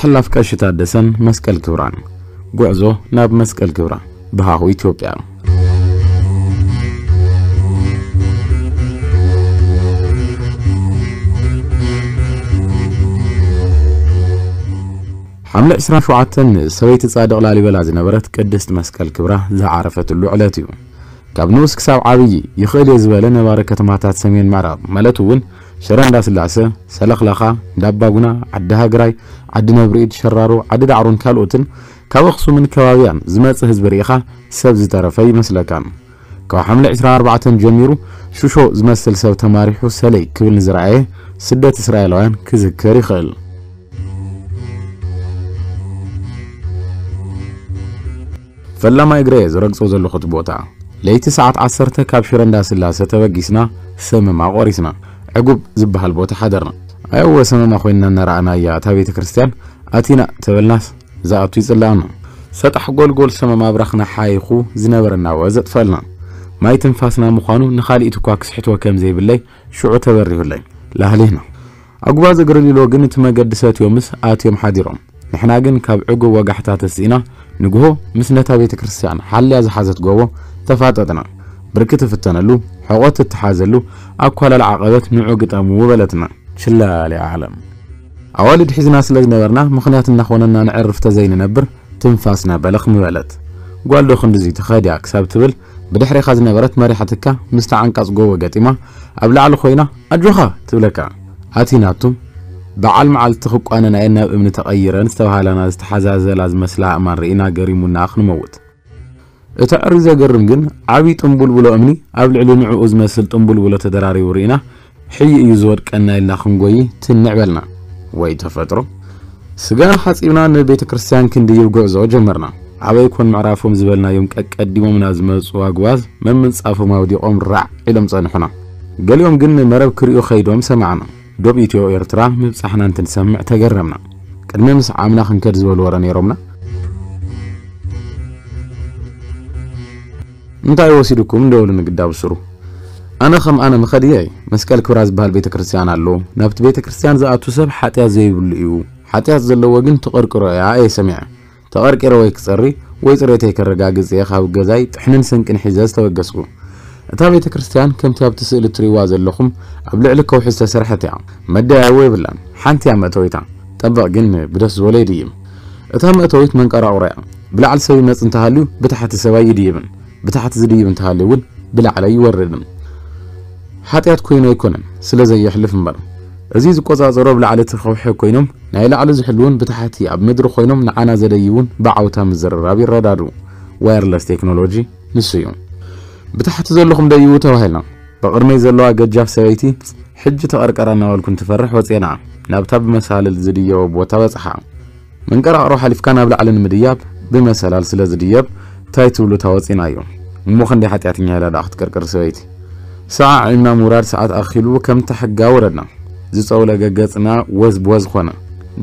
ሕላፍ ቀሺ ታደሰን መስቀል ክብራን። ጉዕዞ ናብ መስቀል ክብራ። ብሃሁ ኢትዮጵያ። ሓምለ ዕስራን ሸውዓተን ሰበይቲ ጻድቕ ላሊበላ ዝነበረት ቅድስት መስቀል ክብራ ዝዓረፈትሉ ዕለት እዩ። ካብ ንኡስ ክሳብ ዓብዪ ይኽእል እየ ዝበለ ነባሪ ከተማታት ሰሜን ምዕራብ፣ ማለት እውን ሽረ እንዳስላሰ፣ ሰለኽለኻ፣ እንዳባጉና፣ ዓዲ ሃገራይ፣ ዓዲ ነብርኢድ፣ ሸራሮ፣ ዓዲ ዳዕሮን ካልኦትን፣ ካብ ኣኽሱምን ከባቢያን ዝመጽእ ህዝቢ ርኢኻ ሰብ ዝተረፈ ይመስለካ። ካብ ሓምለ ዕስራን ኣርባዕተን ጀሚሩ ሽሾ ዝመስል ሰብ ተማሪሑ ሰለይ ክብል ንዝረኣየ ስደት እስራኤላውያን ክዝክር ይኽእል። ፈላማይ እግረ ዝረግጾ ዘለኹት ቦታ። ለይቲ ሰዓት ዓሰርተ ካብ ሽረ እንዳስላሰ ተበጊስና ሰመማ ቆሪስና ዕጉብ ዝበሃል ቦታ ሓደርና። ኣየወ ሰመማ ኮይንና እናረኣናያ እታ ቤተ ክርስቲያን ኣቲና ተበልናስ ዝኣቱ ይጽላኣና። ሰጣሕ ጎልጎል ሰመማ ብራኽና ሓይኹ ዝነበረና ወ ዘጥፈልና። ማይ ትንፋስና ምዃኑ ንኻሊእት እኳ ክስሕትዎ ከም ዘይብለይ ሽዑ ተበሪሁለይ። ላህሊህና። ኣጉባዝ እግሪ ሊሎ ግን እቲ መገዲ ሰትዮምስ ኣትዮም ሓዲሮም። ንሕና ግን ካብ ዕጉብ ወጋሕታ ተስኢና ንግሆ ምስ ነታ ቤተ ክርስቲያን ሓልያ ዝሓዘት ጎቦ ተፋጠጥና። ብርኪ ትፍተነሉ፣ ሕቖ ትተሓዘሉ፣ ኣኳላል ዓቐበት ንዑ ግጠምዎ በለትና። ችላ ለዓለም። ኣዋልድ ሒዝና ስለ ዝነበርና ምኽንያት እናኾነና ንዕርፍ ተዘይንነብር ትንፋስና በለኽ ምበለት። ጓልዶ ክንድዚ ተኸድያ ክሳብ ትብል ብድሕሬኻ ዝነበረት መሪሓትካ ምስታ ዓንቃጽ ጎቦ ገጢማ ኣብ ላዕሊ ኮይና ኣጆኻ ትብለካ። ኣቲናቱ በዓል መዓልቲ ክቋነና እየን ናብ እምኒ ተቐይረን ዝተባህላና ዝተሓዛዘላ ዝመስላ ኣእማን ርኢና ገሪሙና ክንመውት። እቲ ዕሪ ዘገርም ግን ዓቢ ጥምቡልቡሎ እምኒ ኣብ ልዕሊ ንዕኡ ዝመስል ጥምቡልቡሎ ተደራሪቡ ርኢና ሕይ እዩ ዝወድቀና ኢልና ክንጎይ ትንዕ በልና። ወይ ተፈጥሮ። ስጋና ሓጺብና ንቤተ ክርስቲያን ክንድይብ ጉዕዞ ጀመርና። ኣበይ ኮን ምዕራፎም ዝበልናዮም ቀቀዲሞምና ዝመጹ ኣጉባዝ መምንጻፎም ኣውዲቖም ራዕ ኢሎም ጸንሑና። ገሊኦም ግን መረብ ክርእዩ ከይዶም ሰማዕና። ዶብ ኢትዮ ኤርትራ ምብጻሕና እንትንሰምዕ ተገረምና። ቅድሚ ምስዓምና ክንከድ ዝበሉ ወረ ነይሮምና። እንታይ ወሲድኩም እንደበሉ ንግዳ ብስሩ። ኣነ ከም ኣነ ምኸድየ መስቀል ክብራ ዝበሃል ቤተ ክርስቲያን ኣሎ። ናብቲ ቤተ ክርስቲያን ዝኣቱ ሰብ ሓጢኣት ዘይብሉ እዩ። ሓጢኣት ዘለዎ ግን ትቐርቅሮ እያ እየ ሰሚዐ። ተቐርቂረ ወይ ክጸሪ ወይ ጽሬተይ ከረጋግጽ እየ ካብ ገዛይ ጥሕንን ስንቅን ሒዘ ዝተበገስኩ። እታ ቤተ ክርስቲያን ከምቲ ኣብቲ ስእሊ እትርእይዋ ዘለኹም ኣብ ልዕሊ ከውሒ ዝተሰርሐት እያ። መደያየቦ የብላን። ሓንቲ እያ መእተዊታ። ጠበቕ ግን ብደስ ዝበሎ ይድይም። እታ መእተዊት መንቀራቑሮ እያ። ብላዕሊ ሰብ ይመጽእ እንተሃልዩ ብታሕቲ ሰብ ኣይድይብን። ብታሕቲ ዝድይብ እንተሃልዩ እውን ብላዕሊ ኣይወርድን። ሓጢኣት ኮይኑ ኣይኮነን፣ ስለ ዘየሕልፍ እምበር። እዚ ዝቆጻጸሮ ብላዕሊ እቲ ከውሒ ኮይኖም ናይ ላዕሊ ዝሕልውን ብታሕቲ ኣብ ምድሪ ኮይኖም ንዓና ዘደይቡን ብዓውታ ምዝርራብ ይረዳድኡ። ዋየርለስ ቴክኖሎጂ ንሱ እዩ። ብታሕቲ ዘለኹም ደይቡ ተባሂልና። ብቕድመይ ዘለዋ ገጃፍ ሰበይቲ ሕጂ ተቐርቀራ እናበልኩ እንትፈርሕ ወፅኤና ናብታ ብመሳልል ዝድየቦ ቦታ በፅሓ። መንቀራቕሮ ሓሊፍካ ናብ ላዕሊ ንምድያብ ብመሰላል ስለ ዝድየብ ታይ ትብሉ ታወፂናዮ። እሞ ክንደይ ሓጢኣተኛ ኢላ ደኣ ክትቅርቅር ሰበይቲ። ሰዓ ዒምና ምውራድ ሰዓት ኣኺሉ ከምታ ሕጋ ወረድና። ዝፀውለገ ገፅና ወዝ ብወዝ ኾነ።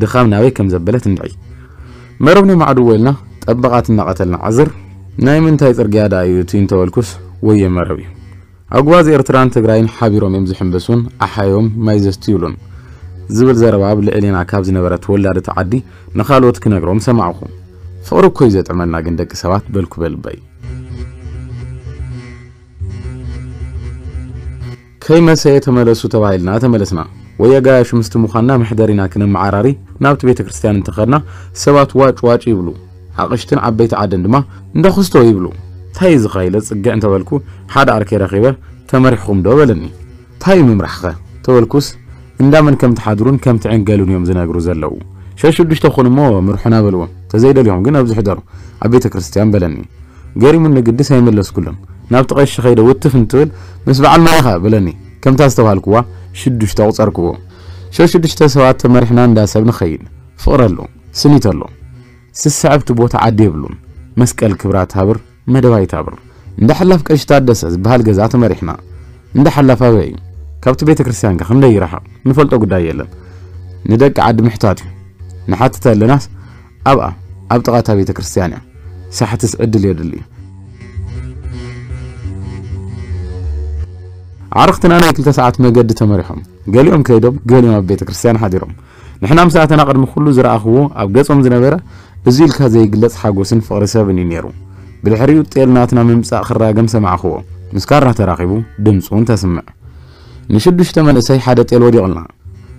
ድኻም ናበይ ከም ዘበለት እንድዒ። መረብ ነማዕድዎ ኢልና ጠበቓት እናቐተልና ዓዝር። ናይ ምንታይ ፅርግያ ደኣ እዩ እቲ እንተበልኩስ ወየ መረብ እዩ። ኣጉባዝ ኤርትራን ትግራይን ሓቢሮም እዮም ዝሕምብሱን ኣሓዮም ማይ ዘስትዩሉን ዝብል ዘረባ ኣብ ልዕሌና ካብ ዝነበረት ወላዲት ዓዲ ንኻልኦት ክነግሮም ሰማዕኹ። ፍቕሪ እኮ እዩ ዘጥዕመና ግን ደቂ ሰባት በልኩ በልበይ። ከይመሰየ ተመለሱ ተባሂልና ተመለስና። ወየጋያሹ ምስቲ ምዃንና መሕደሪና ክነመዓራሪ ናብቲ ቤተ ክርስቲያን እንተኸድና ሰባት ዋጭ ዋጭ ይብሉ። ኣቕሽትን ዓበይቲ ዓድን ድማ እንዳ ክስቶ ይብሉ። እንታይ እዩ ዝኸይለ ጽግዕ እንተበልኩ ሓደ ዓርከይ ረኺበ ተመሪሕኹም ዶ በለኒ። እንታይ እዩ ምምራሕኸ ተበልኩስ እንዳ መን ከም ትሓድሩን ከም ትዕንገሉን እዮም ዝነግሩ ዘለዉ። ሸሽ ሽዱሽተ ኩን እሞ ምርሑና በልዎም። ተዘይደልዮም ግን ኣብዚ ሕደሩ ኣብ ቤተ ክርስቲያን በለኒ። ገሪሙኒ ግድስ ኣይመለስኩሉን። ናብቲ ቀሺ ከይደ ውትፍ እንትብል ምስ በዓል መን ኢኻ በለኒ። ከምታ ዝተባህልኩዋ ሽዱሽተ ኣቑጸርክዎ። ሸሽ ሽዱሽተ ሰባት ተመሪሕና እንዳ ሰብ ንኸይድ። ፍቕሪ ኣሎ፣ ስኒት ኣሎ። ስስዐብቲ ቦታ ዓዲ የብሉን። መስቀል ክብራ ታብር፣ መደባይ ታብር። እንዳ ሓላፍ ቀሺ ታደሰ ዝበሃል ገዛ ተመሪሕና። እንዳ ሓላፍ ኣበይ እዩ? ካብቲ ቤተ ክርስቲያን ከ ክንደይ ይረሓቕ? ንፈልጦ ጉዳይ የለን። ንደቂ ዓዲ ምሕታት እዩ። ንሓትት ኣለናስ ኣብኣ፣ ኣብ ጥቓ እታ ቤተ ክርስቲያን እያ። ሳሕትስ ዕድል የድሊ እዩ። ዓርኽትና ናይ ክልተ ሰዓት መገዲ ተመሪሖም። ገሊኦም ከይዶም፣ ገሊኦም ኣብ ቤተ ክርስቲያን ሓዲሮም። ንሕና ምስ ኣተና ቅድሚ ኩሉ ዝረኣኽዎ ኣብ ገጾም ዝነበረ እዚ ኢልካ ዘይግለጽ ሓጎስን ፍቕሪ ሰብን እዩ ነይሩ። ብድሕሪኡ ጤል ናትና ምምጻእ ክራገም ሰማዕኽዎ። ምስ ካራ ተራኺቡ ድምጹ እውን ተስምዕ። ንሽዱሽተ መንእሰይ ሓደ ጤል ወዲቑልና።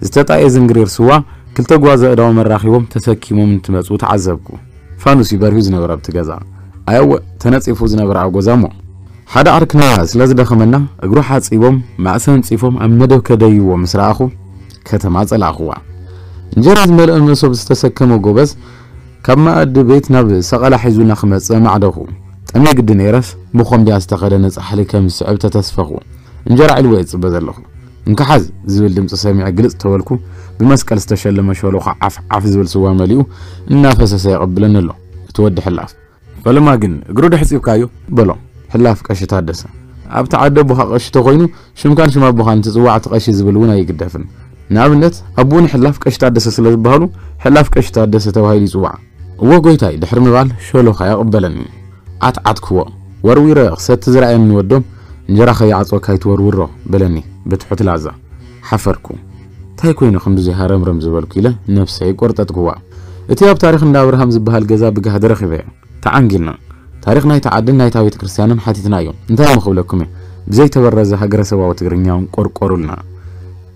ዝተጣየ ዝንግሪር ስዋ ክልተ ጓዘ እዳዎም ኣራኺቦም ተሰኪሞም እንትመጹ ተዓዘብኩ። ፋኑስ ይበርሁ ዝነበረ ኣብቲ ገዛ። ኣየወ ተነጺፉ ዝነበረ ኣጎዛ እሞ። ሓደ ዓርክና ስለ ዝደኸመና እግሩ ሓጺቦም ማእሰ ኣንጺፎም ኣብ መደብ ከደይዎ ምስ ረኣኹ ከተማ ጸላእኽዋ። እንጀራ ዝመልአ መሶብ ዝተሰከመ ጎበዝ ካብ መኣዲ ቤት ናብ ሰቐላ ሒዙና ክመጽእ ማዕደኹ። ጠምየ ግዲ ነይረስ ብኾምብያ ዝተኸደነ ጻሕሊ ከም ዝስዕብ ተተስፈኹ። እንጀራ ዕልዎ እየ ዝጽበ ዘለኹ። እንካ ሓዝ ዝብል ድምጺ ሰሚዐ ግልጽ ተበልኩ። ብመስቀል ዝተሸለመ ሸሎኻ ዓፍ ዓፍ ዝብል ስዋ መሊኡ እናፈሰሰ የቐብለኒ ኣሎ እቲ ወዲ ሕላፍ። ፈለማ ግን እግሩ ዶ ሕጺብካዮ? በሎ ሕላፍ ቀሺ ታደሰ። ኣብቲ ዓዲ ኣቦኻ ቀሺ ተኾይኑ ሽምካን ሽም ኣቦኻን ትጽዋዕ እቲ ቀሺ ዝብል እውን ኣይግደፍን። ንኣብነት ኣቦኡ ንሕላፍ ቀሺ ታደሰ ስለ ዝበሃሉ ሕላፍ ቀሺ ታደሰ ተባሂሉ ይጽዋዕ። እወ ጎይታይ ድሕሪ ምባል ሸሎኻ የቕበለኒ። ዓትዓትክዎ። ወርዊረ ክሰቲ ዝረኣየኒ ወዶም እንጀራ ከይዓጽወካ ኣይትወርውሮ በለኒ ብትሑት ላዛ። ሓፈርኩ። እንታይ ኮይኑ ክንድዚ ሃረምረም ዝበልኩ ኢለ ነብሰይ ቆርጠጥክዋ። እቲ ኣብ ታሪኽ እንዳ ኣብርሃም ዝበሃል ገዛ ብጋህዲ ረኺበዮ። ተዓንጊልና። ታሪኽ ናይቲ ዓድን ናይታ ቤተ ክርስቲያንን ሓቲትናዮ። እንታይ እሞ ክብለኩም እየ? ብዘይተበረዘ ሃገረሰባዊ ትግርኛ እውን ቆርቆሩልና።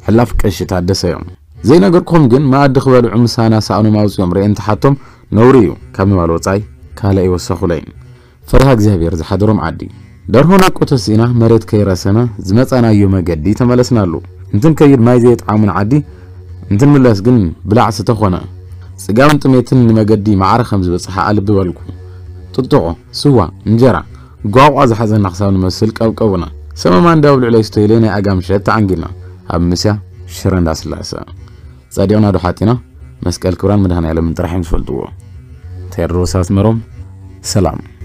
ሕላፍ ቀሺ ታደሰ እዮም። ዘይነገርኩም ግን መኣዲ ክበልዑ ምሳና ሳእኖም ኣውጺኦም ርእየ እንትሓቶም ነውሪ እዩ ካብ ምባል ወጻኢ ካልእ ኣይወሰኹለይን። ፈሪሃ እግዚኣብሔር ዝሓደሮም ዓዲ። ደርሆ ነቁ ተስኢና መሬት ከይረሰነ ዝመጻናዮ መገዲ ተመለስናሉ። እንትንከይድ ማይ ዘየጥዓሙን ዓዲ እንትንምለስ ግን ብላዕ ስተ ኾነ። ጽጋብን ጥሜትን ንመገዲ ማዕረ ከም ዝበጽሓ ኣልቢ በልኩ። ጥጥቖ፣ ስዋ፣ እንጀራ፣ ጓቋ ዝሓዘና ክሳብ ንመስል ቀብቀቡና። ሰመማ እንዳ ኣብ ልዕለይ ስተይለ ናይ ኣጋ ምሸት ተዓንጊልና ኣብ ምስያ ሽረ እንዳ ስላሰ። ጸዲቕና ዶ ሓጢና መስቀል ክብራን መድሃኔ ዓለምን ጥራሕ እዮም ዝፈልጥዎ። ቴድሮስ ኣስመሮም። ሰላም።